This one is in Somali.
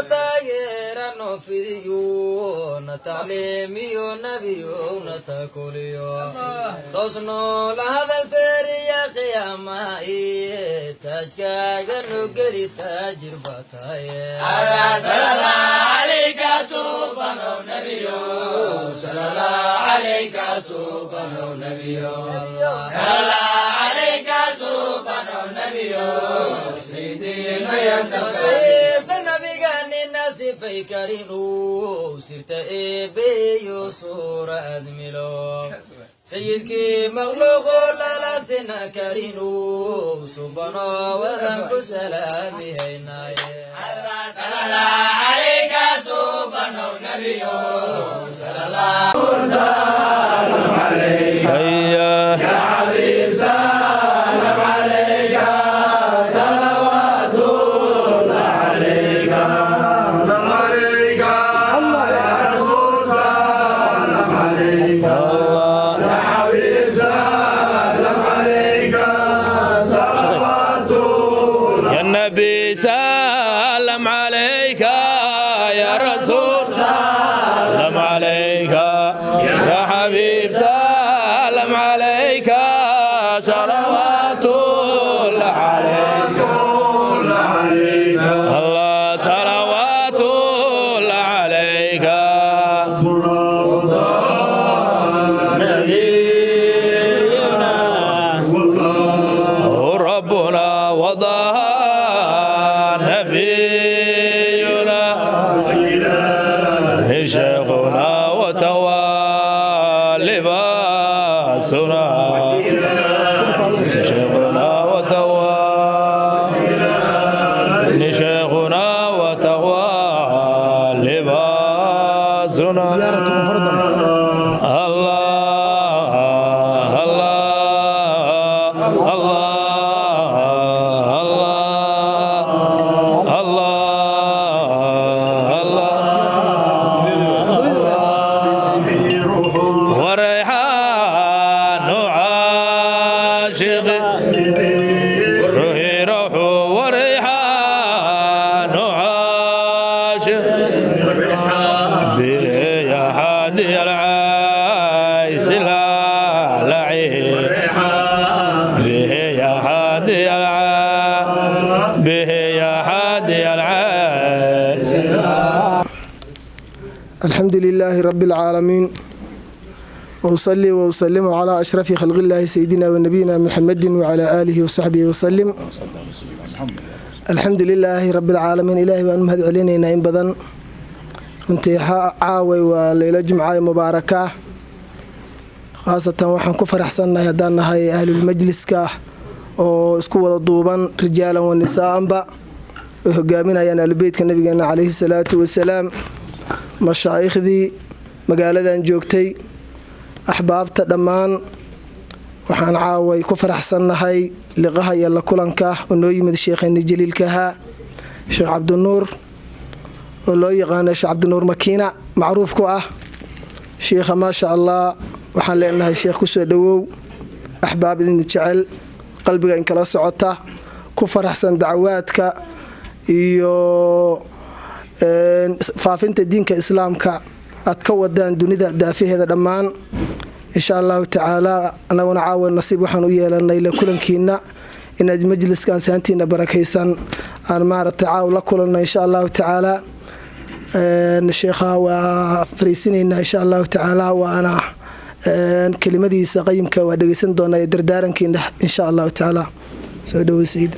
Taageerano fidiyo na tacliimiyo nebiyowna takuliyo toosno la hadal feeriya qiyaamaha iye taajkaaga no geli taajir baa tahaye. عليك سبحانه نبي صلى الله عليك سبحانه نبي صلى الله عليك سبحانه نبي سيدي ما Sabaysa nabiganina sifay karin uu sirta eebeyo suura admilo sayidkii makhluuqo lala sina karin uu subano wadan ku salaamihaynaaye. صلى الله عليك سبحانه نبي صلى الله هيا يا حبيب سلام عليك صلوات الله عليك سلام عليك يا رسول سلام عليك يا حبيب سلام عليك صلوات الله. يا النبي سلام عليك يا رسول سلام عليك يا حبيب سلام عليك صلوات الله عليك عليك الله صلوات الله عليك نبينا ربنا وضع نبينا شيخنا وتوالي لباسنا شيخنا وتوالي شيخنا وتوالي لباسنا. الله الله الله الله الله الله وريحان عاشق روحي روح وريحان عاشق به يا حادي العيس لا لعين به يا حادي العيس به يا حادي العيس. الحمد لله رب العالمين، وأصلي وأسلم على أشرف خلق الله سيدنا ونبينا محمد وعلى آله وصحبه وسلم. الحمد لله رب العالمين. Ilaahay baan u mahad celinaynaa in badan. Runtii caaway waa leylo jumca mubaaraka. Khaasatan waxaan ku faraxsannahay haddaan nahay ahlulmajliska oo isku wada duuban, rijaalan wa nisaa'anba, ay hogaaminayaan ahlubeytka nabigeena calayhi salaatu wasalaam, mashaaikhdii magaaladan joogtay, axbaabta dhammaan. Waxaan caaway ku faraxsannahay liqaha iyo la kulanka oo noo yimid sheekheeni jaliilkahaa, Sheekh Cabdinuur oo loo yaqaano Sheekh Cabdinuur Makiina macruuf ku ah. Shiikha, maasha Allah, waxaan leenahay, sheekh, kusoo dhawow. Axbaab idin jecel, qalbiga in kala socota, ku faraxsan dacwaadka iyo faafinta diinka islaamka aad ka wadaan dunida daafaheeda dhammaan. Insha Allahu tacaala, anaguna caawa nasiib waxaan u yeelanay la kulankiina, inaad majliskan saantiina barakaysan aan maaragtay caaw la kulanno. Insha Allahu tacaala, sheekha waa fariisinaynaa insha Allahu tacaala, waana kelimadiisa qayimka waa dhegeysan doonaa iyo dardaarankiina insha Allahu tacaala. Soo dhawow, sayid.